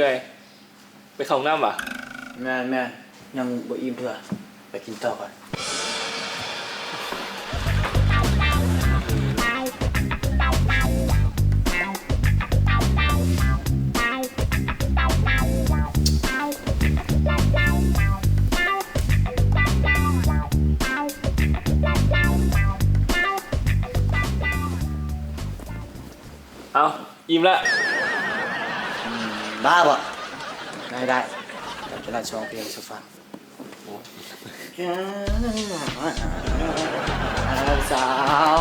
ໄປເຂົ້າຫ້ອງນ້ຳຫວາ? ແມ່ນໆ ຍັງບໍ່ອີ່ມເທື່ອ ໄປກິນຕໍ່ກ່ອນ. ເອົ້າ ອີ່ມລະ. ອືມ ບ້າບໍ່? ໄດ້ ໄດ້ ຈະໄດ້ຮ້ອງເພງສູ່ຟັງ. ສາວ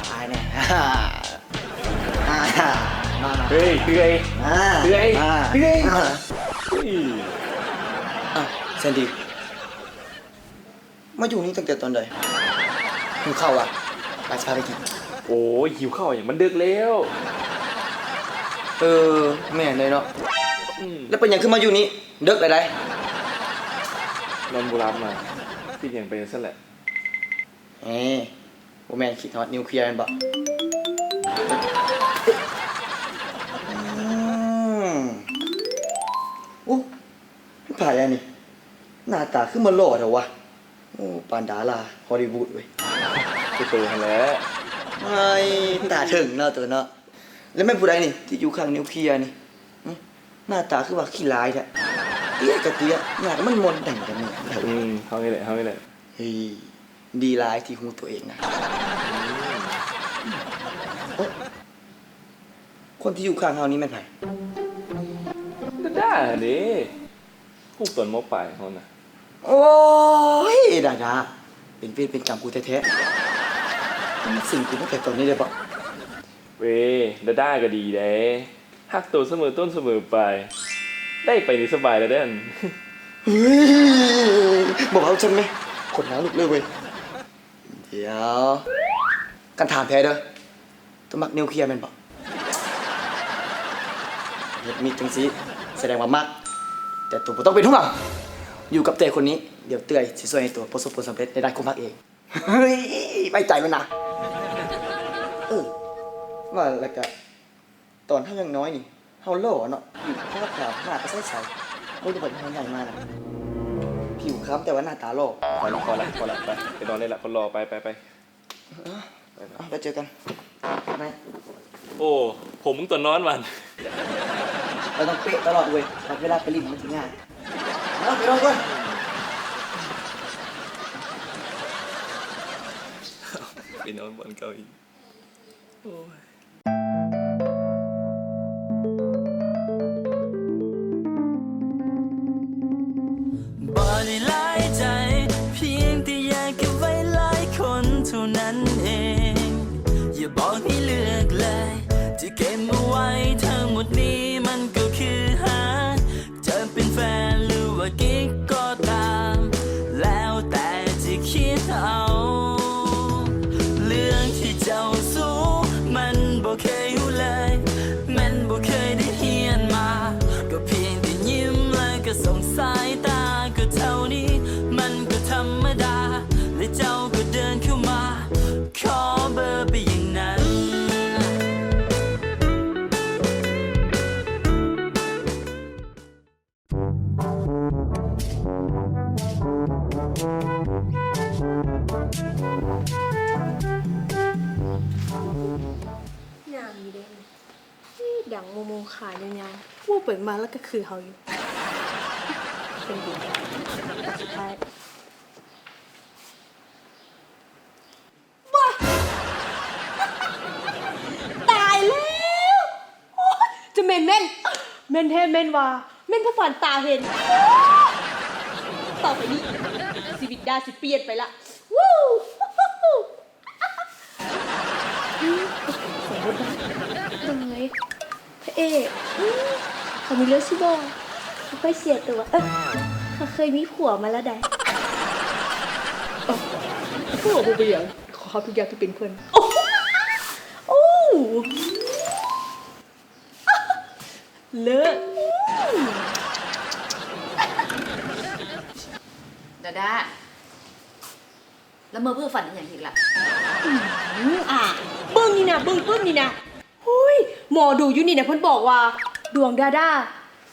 ອາຍແດ່ ມາ ມາ ເຮີ້ຍ ເຮື່ອຍ ເຮື່ອຍ ເຮື່ອຍ. ອ້າວ ແຊນດີ ມາຢູ່ນີ້ຕັ້ງແຕ່ຕອນໃດ? ຫິວເຂົ້າຫວາ? ໄປ ຊິພາໄປກິນ. ໂອ້ຍ ຫິວເຂົ້າຫຍັງ ມັນເດິກແລ້ວ. ເອີ ແມ່ນເດ້ເນາະ. ອືມ ແລ້ວເປັນຫຍັງຄືມາຢູ່ນີ້? ເດິກແລ້ວໃດ໋. ນອນບໍ່ຫຼັບມາ ຄິດຫຍັງໄປຈັ່ງຊັ້ນແຫຼະ. ເອີ ບໍ່ແມ່ນຄິດຮອດນິວເຄລຍແມ່ນບໍ່? ອືມ ໂອ້ ມັນໃຜອັນນີ້? ໜ້າຕາຄືມາຫຼໍ່ແທ້ຫວາ? ໂອ້ ປານດາລາຮໍລີວຸດເວີຍ. ຄືໂຕຫັ້ນແຫຼະ. ເອີຍ ຕາເຖິງເນາະໂຕເນາະ. ແລ້ວແມ່ນຜູ້ໃດນີ້ ທີ່ຢູ່ຂ້າງນິວເຄລຍນີ້? ຫຶ ໜ້າຕາຄືວ່າຂີ້ລາຍແທ້. ເຕ້ຍກະເຕ້ຍ ໜ້າກະມັນມົນ ແຕ່ງກະມີ. ອືມ ເຮົານີ້ແຫຼະ ເຮົານີ້ແຫຼະ. ເຮີ້ຍ ດີຫຼາຍທີ່ຮູ້ໂຕເອງນະ. ໂອ້ ຄົນທີ່ຢູ່ຂ້າງເຮົານີ້ແມ່ນໃຜ? ດາດາເດ້. ຮູ້ຕອນ ມ.ປາຍ ເຮົານະ. ໂອ້ຍ ດາດາ ເປັນເວນເປັນກຳກູແທ້ໆ. ມາສິງກູຕັ້ງແຕ່ຕອນນີ້ເລີຍບໍ? ເວ ດາດາກະດີເດ້ ຮັກໂຕສະເໝີຕົ້ນສະເໝີປາຍ ໄດ້ໄປນີ້ສະບາຍແລ້ວເດ້ຫັ້ນ. ເຮີ້ຍ ບໍ່ເວົ້າຊັ້ນແມະ ຂົນນາລຸກເລີຍເວີຍ. ດຽວ ກັນຖາມແທ້ເດີ ໂຕມັກນິວເຄລຍແມ່ນບໍ່? ເຮັດມິດຈັ່ງຊີ້ ສະແດງວ່າມັກ. ແຕ່ໂຕບໍ່ຕ້ອງເປັນຫ່ວງ ຢູ່ກັບເຕ້ຍຄົນນີ້ ດຽວເຕ້ຍຊິຊ່ວຍໃຫ້ໂຕປະສົບຜົນສຳເລັດໃນດ້ານຄວາມຮັກເອງ. ເຮີ້ຍ ໄວ້ໃຈມັນນະ. ເອີ ວ່າແລ້ວກະ ຕອນເຮົາຍັງນ້ອຍນີ້ ເຮົາຫຼໍ່ເນາະ ຜິວຂາວໆ ໜ້າກະໃສໆ. ເບິ່ງດູບັດນີ້ເຮົາໃຫຍ່ມານະ ຜິວຄ້ຳແຕ່ວ່າໜ້າຕາຫຼໍ່. ພໍລະ ພໍລະ ພໍລະ ໄປ ໄປນອນໄດ້ລະ ຄົນຫຼໍ່. ໄປ ໄປ ໄປ. ເອົາ ໄປເຈີກັນ. ໄປ. ໂອ້ ຜົມມຶງຕອນນອນຫວາ? ເຮົາຕ້ອງເປະຕະຫຼອດເວີຍ ເວລາໄປຫຼິ້ນມັນຊິງ່າຍ. ເອົາ ໄປນອນກ່ອນ. ໄປນອນບ່ອນເກົ່າອີກ. ໂອ້ຍ. ບໍ່ໄດ້ຫຼາຍໃຈ ພຽງແຕ່ຢາກເກັບໄວ້ຫຼາຍຄົນເທົ່ານັ້ນເອງ. ຢ່າບອກໃຫ້ເລືອກເລີຍ ຈະເກັບເອົາໄວ້ທັງໝົດນີ້ ມັນກໍຄືຫາ ຈະເປັນແຟນຫຼືວ່າກິກກໍຕາມ ແລ້ວແຕ່ຈະຄິດເອົາ. ເລື່ອງທີ່ເຈົ້າຮູ້ມັນບໍ່ເຄີຍຮູ້ເລີຍ ແມ່ນບໍ່ເຄີຍໄດ້ຮຽນມາ ກໍພຽງແຕ່ຍິ້ມແລ້ວກໍສົ່ງສາຍຕາ ກໍເທົ່ານີ້ມັນກໍທຳມະດາ ແລະເຈົ້າກໍເດີນເຂົ້າມາ ຂໍເບີໄປຢ່າງນັ້ນ. ງາມຢູ່ເດ້ ດັງໂມໂມຂາຍາວໆ ເວົ້າໄປມາແລ້ວກໍຄືເຮົາຢູ່ ເປັນບຸນ ຕາສຸດທ້າຍ. ວ້າ ຕາຍແລ້ວ ໂອ້ຍ ຈະແມ່ນ ແມ່ນ ແມ່ນແທ້ແມ່ນວ່າ ແມ່ນພະປານຕາເຫັນ. ຕໍ່ໄປນີ້ ຊີວິດດາຊິປ່ຽນໄປລະ. ວູ້ ອືມ ສົມມຸດນະ ໂດຍ ພະເອກ ອືມ ເຂົາມີເລື່ອງຊິບອກ ເຂົາຄ່ອຍເສຍຕົວ ເອີ ເຂົາເຄີຍມີຜົວມາແລ້ວໃດ໋. ເອົ້າ ຜົວບໍ່ເປັນຫຍັງ ຂໍຮັບທຸກຢ່າງທີ່ເປັນເພິ່ນ. ໂອ້ ໂອ້ ເລີດ ດາດາ. ລະເມີເພີ້ຝັນອີ່ຫຍັງອີກລະ? ອື ອາ ເບິ່ງນີ້ນະ ເບິ່ງປຶ້ມນີ້ນະ. ໂອ້ຍ ໝໍດູຢູ່ນີ້ນະ ເພິ່ນບອກວ່າ ດວງດາດາ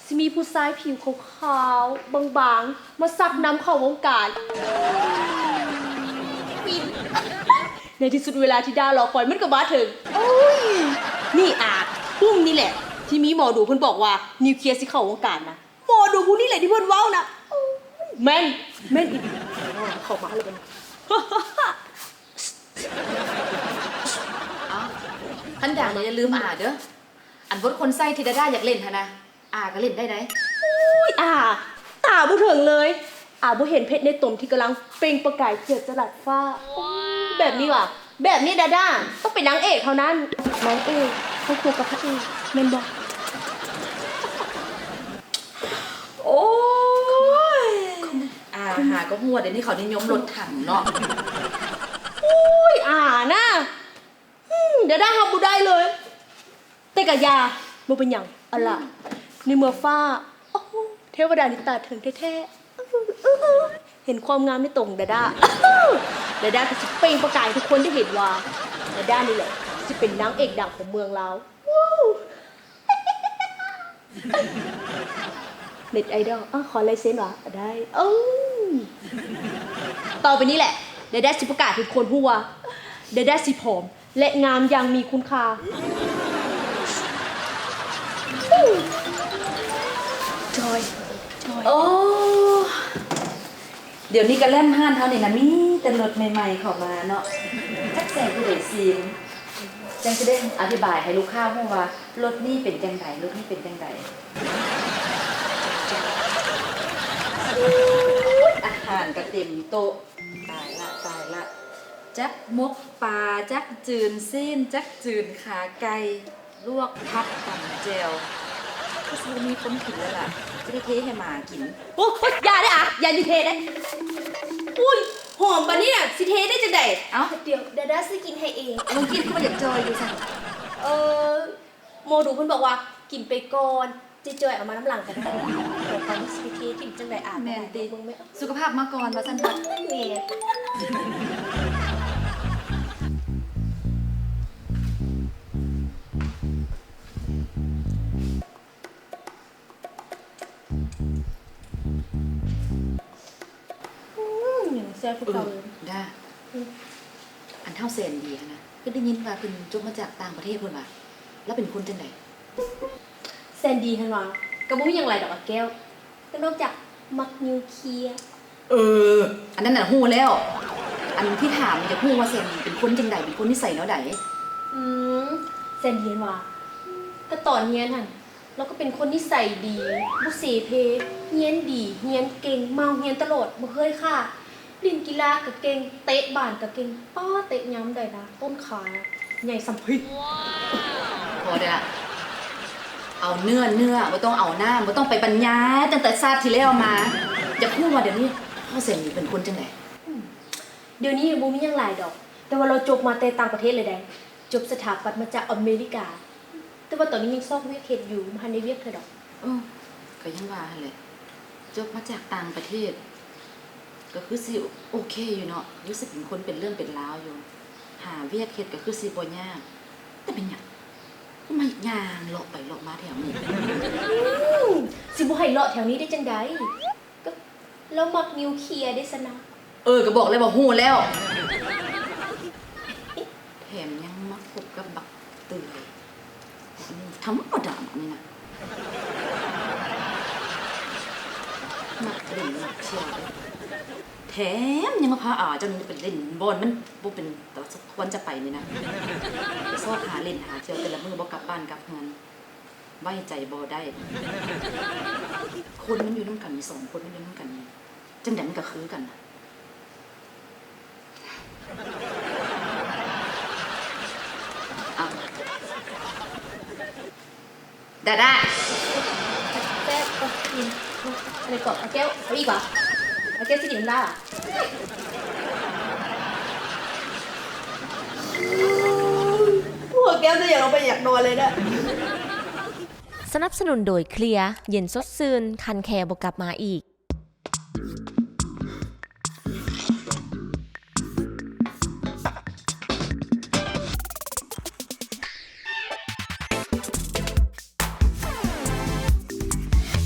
ຊິມີຜູ້ຊາຍຜິວຂາວໆ ບາງໆ ມາຊັກນຳເຂົ້າວົງການ. ໃນທີ່ສຸດເວລາທີ່ດາລໍຄອຍມັນກໍມາເຖິງ. ໂອ້ຍ ນີ້ອາ ກຸ່ມນີ້ແຫຼະ ທີ່ມີໝໍດູເພິ່ນບອກວ່ານິວເຄຍຊິເຂົ້າວົງການນະ. ໝໍດູຜູ້ນີ້ແຫຼະທີ່ເພິ່ນເວົ້ານະ. ໂອ້ຍ ແມ່ນ ແມ່ນອີ່ຫຼີ. ເຂົ້າມາແລ້ວບັດນີ້. ເອົ້າ ຄັນດັງນີ້ຢ່າລືມອາເດີ້. ອັນບົດຄົນໃຊ້ທີ່ດາດາຢາກຫຼິ້ນຫັ້ນນະ ອາກໍຫຼິ້ນໄດ້ໃດ໋. ໂອ້ຍ ອາ ຕາບໍ່ເຖິງເລີຍ. ອາບໍ່ເຫັນເພັດໃນຕົນທີ່ກຳລັງເປັ່ງປະກາຍເຈີດຈະລັດຟ້າ. ໂອ້ຍ ແບບນີ້ຫວາ ແບບນີ້ດາດາຕ້ອງເປັນນາງເອກເທົ່ານັ້ນ. ນາງເອກຕ້ອງຄູ່ກັບພະເອກ ແມ່ນບໍ່? ໂອ້ຍ ອາຫາກໍຮູ້ວ່າດຽວນີ້ເຂົານິຍົມລົດຖັງເນາະ. ໂອ້ຍ ອານະ ອືມ ດາດາຮັບບໍ່ໄດ້ເລີຍ. ແຕ່ກະຢ່າ ບໍ່ເປັນຫຍັງ ເອົາລະ ໃນເມື່ອຟ້າ ໂອ້ໂຫ ເທວະດານີ້ຕາເຖິງແທ້ໆ. ເຫັນຄວາມງາມໃນຕົວຂອງດາດາ ດາດາກໍຊິເປັ່ງປະກາຍໃຫ້ທຸກຄົນໄດ້ເຫັນວ່າ ດາດານີ້ແຫຼະຊິເປັນນາງເອກດັງຂອງເມືອງລາວ. ເນັດໄອດອລ ອາ ຂໍລາຍເຊັນຫວາ? ໄດ້. ເອີ ຕໍ່ໄປນີ້ແຫຼະ ດາດາຊິປະກາດໃຫ້ທຸກຄົນຮູ້ວ່າ ດາດາຊິຜອມ ແລະ ງາມຢ່າງມີຄຸນຄ່າ. ຈອຍ ຈອຍ. ໂອ້ ດຽວນີ້ກະແລ່ນຮ້ານເຮົານີ້ນະ ມີແຕ່ລົດໃໝ່ໆເຂົ້າມາເນາະ ຈັກແຊງຜູ້ໃດຊີມ. ຈັ່ງຊິໄດ້ອະທິບາຍໃຫ້ລູກຄ້າຮູ້ວ່າລົດນີ້ເປັນຈັ່ງໃດ ລົດນີ້ເປັນຈັ່ງໃດ. ອາຫານກະເຕັມໂຕະ. ຕາຍລະ ຕາຍລະ ຈັກໝົກປາ ຈັກຈືນຊີ້ນ ຈັກຈືນຂາໄກ່ ລວກ ຜັດ ຕຳແຈ່ວ ຄືຊິບໍ່ມີຄົນກິນແລ້ວລະ ຊິໄດ້ເທໃຫ້ໝາກິນ. ໂອ້ຍ ຢ່າເດ້ອາ ຢ່າເທເດ້. ອຸ້ຍ ຫອມປານນີ້ນະ ຊິເທໄດ້ຈັ່ງໃດ? ເອົ້າ ດຽວດາດາຊິກິນໃຫ້ເອງ. ເບິ່ງກິນຄືວ່າຢາກຈ່ອຍຢູ່ຊັ້ນ. ເອີ ໝໍດູເພິ່ນບອກວ່າກິນໄປກ່ອນ ຈອຍໆເອົາມານຳຫຼັງກໍໄດ້. ໂອ້ ປານນີ້ຊິໄປເທຖິ້ມຈັ່ງໃດອາ? ແມ່ນຕິ ເບິ່ງແມ່ ສຸຂະພາບມາກ່ອນວ່າຊັ້ນເຖາະ. ແມ່ນ. ອືມ ຍັງແຊບຄືເກົ່າເລີຍ. ດາ ອືມ ອັນທ້າວແສນດີຫັ້ນນະ ຄືໄດ້ຍິນວ່າເພິ່ນຈົບມາຈາກຕ່າງປະເທດພຸ້ນຫວາ? ລາວເປັນຄົນຈັ່ງໃດ? ແສນດີຫັ້ນຫວາ? ກໍບໍ່ມີຫຍັງຫຼາຍດອກອາແກ້ວ ກໍນອກຈາກມັກນິວເຄຍ. ເອີ ອັນນັ້ນນະຮູ້ແລ້ວ. ອັນທີ່ຖາມຢາກຮູ້ວ່າແສນດີເປັນຄົນຈັ່ງໃດ? ເປັນຄົນນິໄສແນວໃດ? ອືມ ແສນດີຫັ້ນຫວາ? ກໍຕອນຮຽນຫັ້ນ ລາວກໍເປັນຄົນນິໄສດີ ບໍ່ເສເພ ຮຽນດີ ຮຽນເກັ່ງ ມາໂຮງຮຽນຕະຫຼອດ ບໍ່ເຄີຍຂາດ. ຫຼິ້ນກິລາກໍເກັ່ງ ເຕະບານກໍເກັ່ງ. ປ້າ ເຕະຍາມໃດນະ ຕົ້ນຂາໃຫຍ່ສ່ຳຫຸຍ. ພໍໄດ້ລະ ເອົາເນື້ອເນື້ອ ບໍ່ຕ້ອງເອົານ້ຳ ບໍ່ຕ້ອງໄປບັນຍາຍຕັ້ງແຕ່ຊາດທີ່ແລ້ວມາ. ຢາກຮູ້ວ່າດຽວນີ້ພໍ່ແສນດີເປັນຄົນຈັ່ງໃດ? ອືມ ດຽວນີ້ບໍ່ມີຫຍັງຫຼາຍດອກ ແຕ່ວ່າລາວຈົບມາແຕ່ຕ່າງປະເທດເລີຍໃດ໋. ຈົບສະຖາປັດມາຈາກອາເມລິກາ ແຕ່ວ່າຕອນນີ້ຍັງຊອກວຽກເຮັດຢູ່ ບໍ່ທັນໄດ້ວຽກເທື່ອດອກ. ເອີ ກໍຍັງວ່າຫັ້ນແຫຼະ ຈົບມາຈາກຕ່າງປະເທດ ກໍຄືຊິໂອເຄຢູ່ເນາະ ຄືຊິເປັນຄົນເປັນເລື່ອງເປັນລາວຢູ່ ຫາວຽກເຮັດກໍຄືຊິບໍ່ຍາກ. ແຕ່ເປັນຫຍັງຄືມາຍ່າງເລາະໄປເລາະມາແຖວນີ້? ອືມ ຊິບໍ່ໃຫ້ເລາະແຖວນີ້ໄດ້ຈັ່ງໃດ? ກໍລາວມັກນິວເຄຍເດ້ຊັ້ນນະ. ເອີ ກໍບອກແລ້ວວ່າຮູ້ແລ້ວ ແຖມຍັງມາຄົບກັບບັກເຕືອຍ ທຳມະດານີ້ນະ ມັກຫຼິ້ນມັກທ່ຽວເດ້ ແຖມຍັງມາພາອາເຈົ້ານີ້ໄປຫຼິ້ນບ່ອນມັນບໍ່ເປັນຕາສົມຄວນຈະໄປນີ້ນະ ໄປຊອກຫາຫຼິ້ນຫາທ່ຽວແຕ່ລະມື້ ບໍ່ກັບບ້ານກັບເຮືອນ. ໄວ້ໃຈບໍ່ໄດ້ ຄົນມັນຢູ່ນຳກັນນີ້ ສອງຄົນມັນຢູ່ນຳກັນນີ້ ຈັ່ງໃດມັນກໍຄືກັນນະ. ເອົ້າ ດາດາ ແຊບ ເອົາກິນ ອັນນີ້ກໍເອົາແກ້ວ ເອົາອີກຫວາ? ເອົາແກ້ວຊິກິນນຳດາ. ຫົວແກ້ວຈະຢາກລົງໄປຢາກນອນເລີຍນະ. ສະໜັບສະໜູນໂດຍ ເຄລຍ ເຢັນສົດຊື່ນ ຄັນແຄບໍ່ກັບມາອີກ. ສະ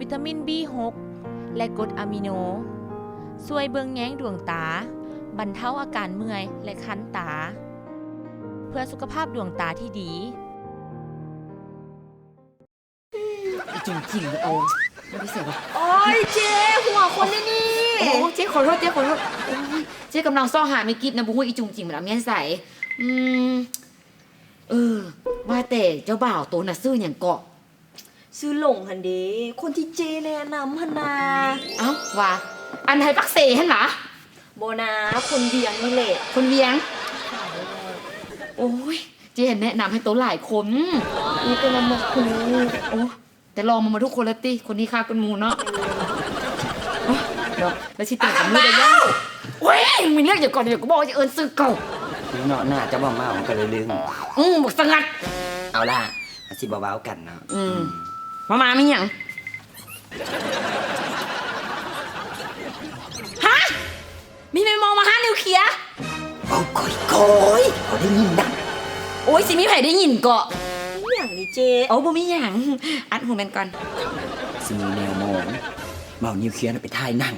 ວິຕາມິນ ບີຫົກ ແລະ ກົດອາມິໂນ ຊ່ວຍເບິ່ງແຍງດວງຕາ, ບັນເທົາອາການເມື່ອຍ ແລະ ຄັນຕາ ເພື່ອສຸຂະພາບດວງຕາທີ່ດີ. ອີ່ຈຸງຈິງ ເອົາ ມັນໄປໃສວະ? ໂອ້ຍ ເຈ້ ຫົວຄົນນີ້ນີ້. ໂອ້ຍ ເຈ້ ຂໍໂທດ ເຈ້ ຂໍໂທດ. ໂອ້ຍ ເຈ້ກຳລັງຊອກຫາແມ່ກິບນະ, ບໍ່ຮູ້ອີ່ຈຸງຈິງມັນເອົາເມຍໃສ. ອືມ ເອີ ວ່າແຕ່ເຈົ້າບ່າວໂຕນະຊື່ຫຍັງເກາະ? ຊື່ຫຼົງຫັ້ນເດ ຄົນທີ່ເຈ້ແນະນຳຫັ້ນນາ. ເອົ້າ ວ່າ ອັນໄທປາກເຊຫັ້ນຫວາ? ບໍ່ນາ ຄົນວຽງນີ້ແຫຼະ. ຄົນວຽງ? ໂອ້ຍ ເຈ້ແນະນຳໃຫ້ໂຕຫຼາຍຄົນ. ໂອ້ ແຕ່ລະມັກຄົນນີ້. ໂອ້ ແຕ່ລອງມາໝົດທຸກຄົນແລ້ວຕິ? ຄົນນີ້ຄັກກວ່າໝູ່ເນາະ. ໂອ້ຍ ເນາະ ແລ້ວຊິແຕ່ງກັບມື້ໃດ? ໂອ້ຍ ມີເລື່ອງຫຍັງກ່ອນ? ດຽວກູບອກວ່າຈະເອີ້ນຊື່ເກົ່າ. ເນາະ ໜ້າເຈົ້າບໍ່ເມົາມັນກໍເລີຍລືມ. ອືມ ບັກສະຫງັດ. ເອົາລະ ເຮົາຊິບໍ່ເວົ້າກັນເນາະ. ອືມ ອືມ ມາ ມາ ມີຫຍັງ? ຮະ? ມີແມງເມົາມາຫານິວເຄຍ? ເວົ້າຄ່ອຍໆ ເຂົາໄດ້ຍິນນະ. ໂອ້ຍ ຊິມີໃຜໄດ້ຍິນເກາະ? ມີຫຍັງນີ້ເຈ້? ເອົາ ບໍ່ມີຫຍັງ ອັດຫູແມ່ນກ່ອນ. ຊິມີແມວມອງ ເມົານິວເຄຍນະໄປຖ່າຍໜັງ.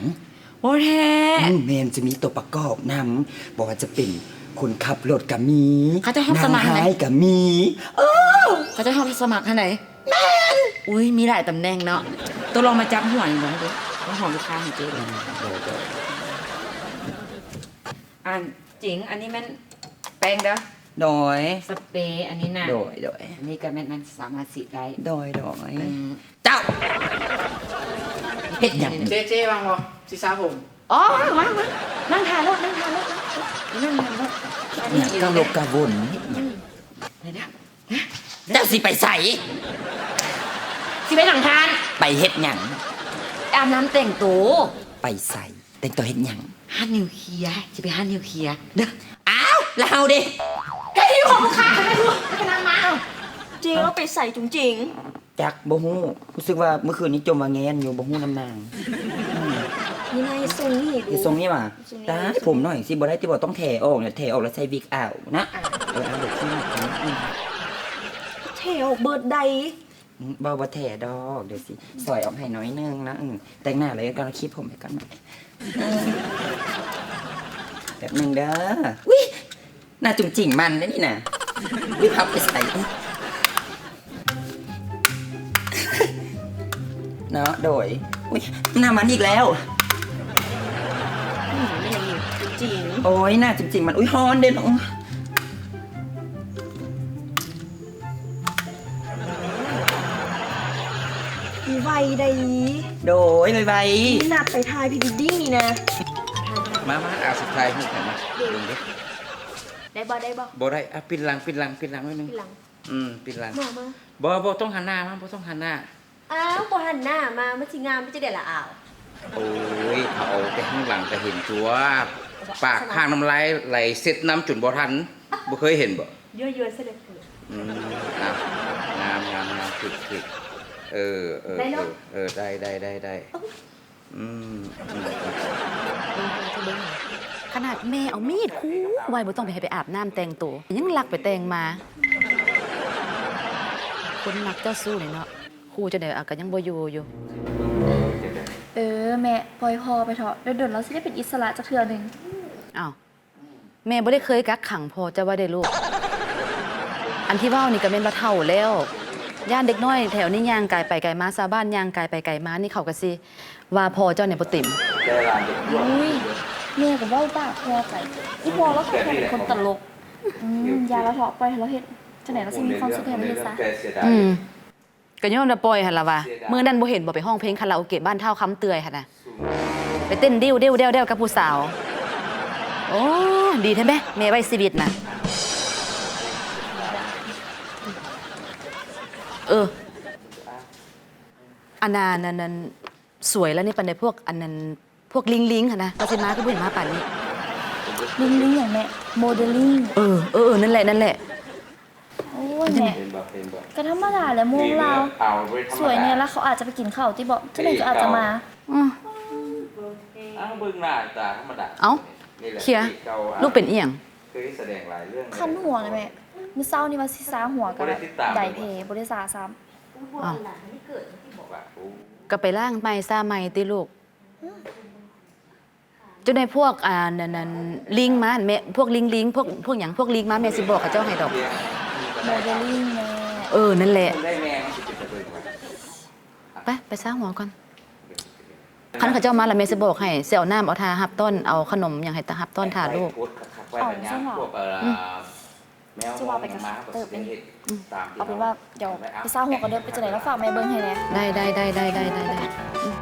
ບໍ່ແທ້? ອືມ ແມ່ນ ຈະມີຕົວປະກອບນຳ ບໍ່ວ່າຈະເປັນຄົນຂັບລົດກະມີ ເຂົາເຈົ້າຮັບສະໝັກຫັ້ນໃດ໋ ນາງຮ້າຍກະມີ. ເອີ ເຂົາເຈົ້າຮັບສະໝັກຫັ້ນໃດ໋. ແມ່ນ. ອຸ້ຍ ມີຫຼາຍຕຳແໜ່ງເນາະ. ໂຕລອງມາຈັບຫົວນີ້ເບິ່ງດູ ມາຫອມລູກຄ້າໃຫ້ເຈ້ເບິ່ງ. ໂດຍ ໂດຍ. ອັນຈິງ ອັນນີ້ແມ່ນແປ້ງເດີ. ໂດຍ. ສະເປອັນນີ້ນະ. ໂດຍ ໂດຍ. ອັນນີ້ກະແມ່ນ ມັນສາມາດສີດໄດ້. ໂດຍ ໂດຍ. ອືມ ເຈົ້າ ເຮັດຫຍັງ? ເຈ້ ເຈ້ ວ່າງບໍ່? ຊິສະຜົມ. ອໍ ວ່າງ ວ່າງ ວ່າງ. ນັ່ງຖ້າໂລດ ນັ່ງຖ້າໂລດ ນັ່ງຖ້າໂລດ. ຫຍັງກະວົນກະວົນ ເຮັດຫຍັງ? ອືມ ໄປເດີ. ເຈົ້າຊິໄປໃສ? ຊິໄປນັ່ງທ່ານ. ໄປເຮັດຫຍັງ? ອາບນ້ຳແຕ່ງໂຕ. ໄປໃສ? ແຕ່ງໂຕເຮັດຫຍັງ? ຮ້ານນິວເຄຍ ຊິໄປຮ້ານນິວເຄຍເດີ. ອ້າວ ແລ້ວເຮົາເດ? ກະຢູ່ຫ້ອງລູກຄ້າຫັ້ນແຫຼະ ໄປນັ່ງມາ. ເຈົ້າ ເຈົ້າໄປໃສຈຸງຈິງ? ຈັກ ບໍ່ຮູ້ ຮູ້ສຶກວ່າມື້ຄືນນີ້ຈົ່ມວ່າແງນຢູ່ ບໍ່ຮູ້ນຳນາງ. ອືມ ນີ້ນາ ເຮັດຊົງນີ້ ເຮັດຊົງນີ້ຫວາ? ຊົງນີ້ ຕາຍ ຜົມໜ້ອຍຊິບໍ່ໄດ້ຕິ ບໍ່ຕ້ອງແຖອອກນະ ແຖອອກແລ້ວໃສ່ວິກເອົານະ. ເອີ ເອົາເດີ ອືມ ແຖອອກເບີດໃດ? ອືມ ບໍ່ ບໍ່ແຖດອກ ດຽວຊິຊອຍອອກໃຫ້ໜ້ອຍໜຶ່ງນະ. ອືມ ແຕ່ງໜ້າເລີຍກ່ອນ ຄຣີດຜົມໃຫ້ກ່ອນ. ອືມ ແປັບໜຶ່ງເດີ. ອຸ້ຍ ໜ້າຈຸງຈິງມັນເດ້ນີ້ນະ. ວິພັບໄປໃສເນາະ. ໂດຍ. ອຸ້ຍ ໜ້າມັນອີກແລ້ວ. ອືມ ແມ່ນຫຍັງນີ້ ຈຸງຈິງ? ໂອ້ຍ ໜ້າຈຸງຈິງມັນ. ອຸ້ຍ ຮ້ອນເດ້. ອຸ້ຍ ໄວໄດ໋. ໂດຍ ໄວໆ. ນີ້ນັດໄປຖ່າຍພຣີເວດດິ້ງນີ້ນະ. ມາ ມາ ອາ ຊິຖ່າຍຮູບໃຫ້ ມາເບິ່ງເດີ. ໄດ້ບໍ່ ໄດ້ບໍ່? ບໍ່ໄດ້. ອ່ະ ປິ່ນຫຼັງ ປິ່ນຫຼັງ ປິ່ນຫຼັງໜ້ອຍໜຶ່ງ. ປິ່ນຫຼັງ. ອືມ ປິ່ນຫຼັງ. ມາ ມາ. ບໍ່ ບໍ່ຕ້ອງຫັນໜ້າມາ ບໍ່ຕ້ອງຫັນໜ້າ. ອ້າວ ບໍ່ຫັນໜ້າມາ ມັນຊິງາມໄປຈັ່ງໃດລະອາວ? ໂອ້ຍ ເຂົາເອົາແຕ່ຂ້າງຫຼັງກະເຫັນຕົວະ. ປາກຄ້າງນ້ຳລາຍໄຫຼເຊັດນ້ຳຈົນບໍ່ທັນ. ບໍ່ເຄີຍເຫັນບໍ່? ຍົວໆ ຊະເລີຍ. ອືມ ອ່ະ ງາມ ງາມ ງາມ ຖືກ ຖືກ. ເອີ ເອີ ໄດ້ເນາະ? ເອີ ເອີ ໄດ້ ໄດ້ ໄດ້ ໄດ້. ໂອ້ຍ ອືມ ອືມ ເບິ່ງ ເບິ່ງ ຂະໜາດແມ່ເອົາມີດຂູ່ໄວ້ ບໍ່ຕ້ອງໄປໃຫ້ໄປອາບນ້ຳແຕ່ງໂຕ ຍັງລັກໄປແຕ່ງມາ. ຄົນມັກເຈົ້າຊູ້ນີ້ເນາະ ຂູ່ຈັ່ງໃດ ອາ ກະຍັງບໍ່ຢູ່ຢູ່. ເອີ ແມ່ ປ່ອຍພໍ່ໄປເຖາະ ດົນໆ ລາວຊິໄດ້ເປັນອິດສະຫຼະຈັກເທື່ອໜຶ່ງ. ອ້າວ ແມ່ບໍ່ໄດ້ເຄີຍກັກຂັງພໍ່ເຈົ້າໄວ້ເດ້ລູກ. ອັນທີ່ເວົ້ານີ້ກະແມ່ນວ່າເຖົ້າແລ້ວ ຢ້ານເດັກນ້ອຍແຖວນີ້ຍ່າງກາຍໄປກາຍມາ ຊາວບ້ານຍ່າງກາຍໄປກາຍມານີ້ ເຂົາກະຊິວ່າພໍ່ເຈົ້ານີ້ບໍ່ເຕັມ. ໂອ້ຍ ແມ່ກະເວົ້າປາກພໍ່ໄປ. ອີ່ພໍ່ລາວກະແຄ່ເປັນຄົນຕະຫຼົກ. ອືມ ຢ່າລະເຖາະ ປ່ອຍໃຫ້ລາວເຮັດ ຈັ່ງໃດລາວຊິມີຄວາມສຸກໃຫ້ລາວເຮັດຊະ. ອືມ ກະຍ້ອນວ່າປ່ອຍຫັ້ນລະວ່າ ມື້ນັ້ນບໍ່ເຫັນບໍ່ ໄປຮ້ອງເພງຄາຣາໂອເກະບ້ານທ້າວຄຳເຕືອຍຫັ້ນນະ ໄປເຕັ້ນດິ້ວໆໆໆກັບຜູ້ສາວ. ໂອ້ ດີແທ້ແມ ແມ່ໄວ້ຊີວິດນະ. ເອີ ອັນນັ້ນ ອັນນັ້ນ ສວຍລະນີ້ປານໃດ ພວກອັນນັ້ນ ພວກລິງໆຫັ້ນນະ ວ່າຊິມາຄືບໍ່ເຫັນມາປານນີ້. ລິງໆຫຍັງແມ່? ໂມເດລລິງ. ເອີ ເອີ ເອີ ນັ້ນແຫຼະ ນັ້ນແຫຼະ. ໂອ້ຍແມ່ ກະທຳມະດາແຫຼະ ໂມງລາວ. ສວຍແນ່ລະ ເຂົາອາດຈະໄປກິນເຂົ້າຕິເບາະ ຈັ່ງໃດກະອາດຈະມາ. ອືມ ເອົາ ເບິ່ງໜ້າຕາທຳມະດາ. ເອົ້າ ເຄຍ ລູກເປັນອີ່ຫຍັງ? ຄັນຫົວນະແມ່ ມື້ເຊົ້ານີ້ວ່າຊິຊາຫົວກະໄດ້ແຜ ບໍ່ໄດ້ຊາຊ້ຳ. ເອົ້າ. ກໍໄປລ້າງໃໝ່ຊາໃໝ່ຕິລູກ. ຈົນໄດ້ພວກ ອ່າ ນັ້ນ ນັ້ນ ລິງມາ ແມ່ ພວກລິງ ລິງ ພວກ ພວກຫຍັງ ພວກລິງມາ ແມ່ຊິບອກເຂົາເຈົ້າໃຫ້ດອກ. ໂມເດລລິງແມ່. ເອີ ນັ້ນແຫຼະ. ໄປ ໄປຊາຫົວກ່ອນ. ຄັນເຂົາເຈົ້າມາແລ້ວ ແມ່ຊິບອກໃຫ້ ຊິເອົານ້ຳເອົາທ່າຮັບຕ້ອນ ເອົາຂະໜົມຫຍັງໃຫ້ຕາ ຮັບຕ້ອນທ່າລູກ. ເອົາ ຊັ້ນຫວາ? ອືມ. ຊິວ່າໄປກັນເຕີບເດ້. ອືມ. ເອົາເປັນວ່າ ດຽວໄປຊາຫົວກ່ອນເດີ ເປັນຈັ່ງໃດລະຝາກແມ່ເບິ່ງໃຫ້ແດ່. ໄດ້ ໄດ້ ໄດ້ ໄດ້ ໄດ້ ໄດ້ ໄດ້. ອືມ.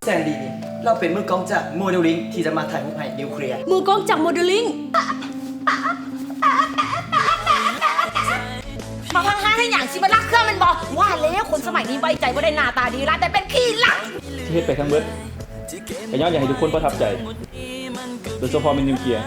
ແສນດີນີ້ ລາວເປັນມືກອງຈາກໂມເດລລິງ ທີ່ຈະມາຖ່າຍຮູບໃຫ້ນິວເຄລຍ. ມືກອງຈາກໂມເດລລິງ? ມາພັງຮ້ານເຮັດຫຍັງ? ຊິມາລັກເຄື່ອງແມ່ນບໍ່? ວ່າແລ້ວ ຄົນສະໄໝນີ້ໄວ້ໃຈບໍ່ໄດ້ ໜ້າຕາດີຫຼາຍ ແຕ່ເປັນຂີ້ລັກ. ທີ່ເຮັດໄປທັງເບິດ ກໍຍ້ອນຢາກໃຫ້ທຸກຄົນປະທັບໃຈ ໂດຍສະເພາະແມ່ນນິວເຄລຍ.